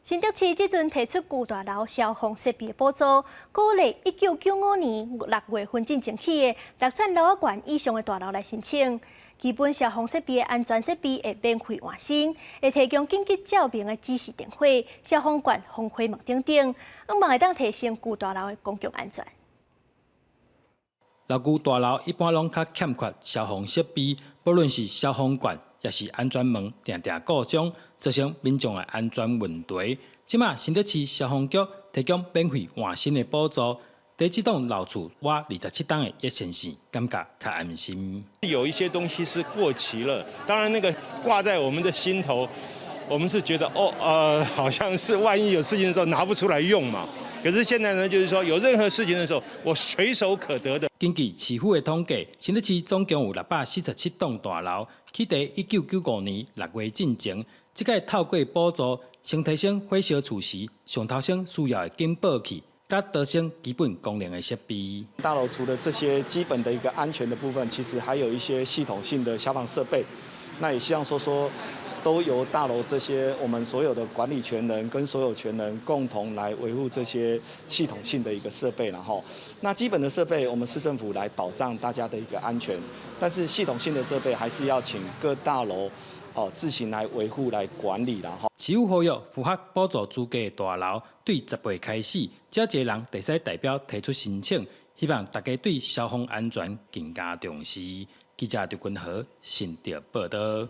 新竹市這陣提出舊大樓消防設備的補助，鼓勵1995年6月份進前起的六層樓仔懸以上的大樓來申請。基本消防設備的安全設備會免費換新，會提供緊急照明的指示電話、消防管、防火門等等，向望會當提升舊大樓的公共安全。老舊大樓一般攏較欠缺消防設備，無論是消防管抑是安全門，定定故障，造成民眾的安全問題。這馬新竹市消防局提供免費換新的補助，佇這棟老厝倚27冬的熱線線，感覺較安心。有一些東西是過期了，當然那個掛在我們的心頭，我們是覺得哦，好像是萬一有事情的時候拿不出來用嘛。可是現在呢，就是說有任何事情的時候，我隨手可得的。根據市府的統計，新竹市總共有647棟大樓，起佇1995年6月進前，這擺透過補助，先提升火燒厝時上頭先需要的警報器，佮逃生基本功能的設備。大樓除了這些基本的一個安全的部分，其實還有一些系統性的消防設備。那也希望說都由大樓這些我們所有的管理權人跟所有權人共同來維護這些系統性的一個設備，然後那基本的設備我們市政府來保障大家的一個安全，但是系統性的設備還是要請各大樓哦自行來維護來管理，然後市府呼籲符合補助資格的大樓，對10月開始，只要一個人會使代表提出申請，希望大家對消防安全更加重視。記者劉君和新竹報導。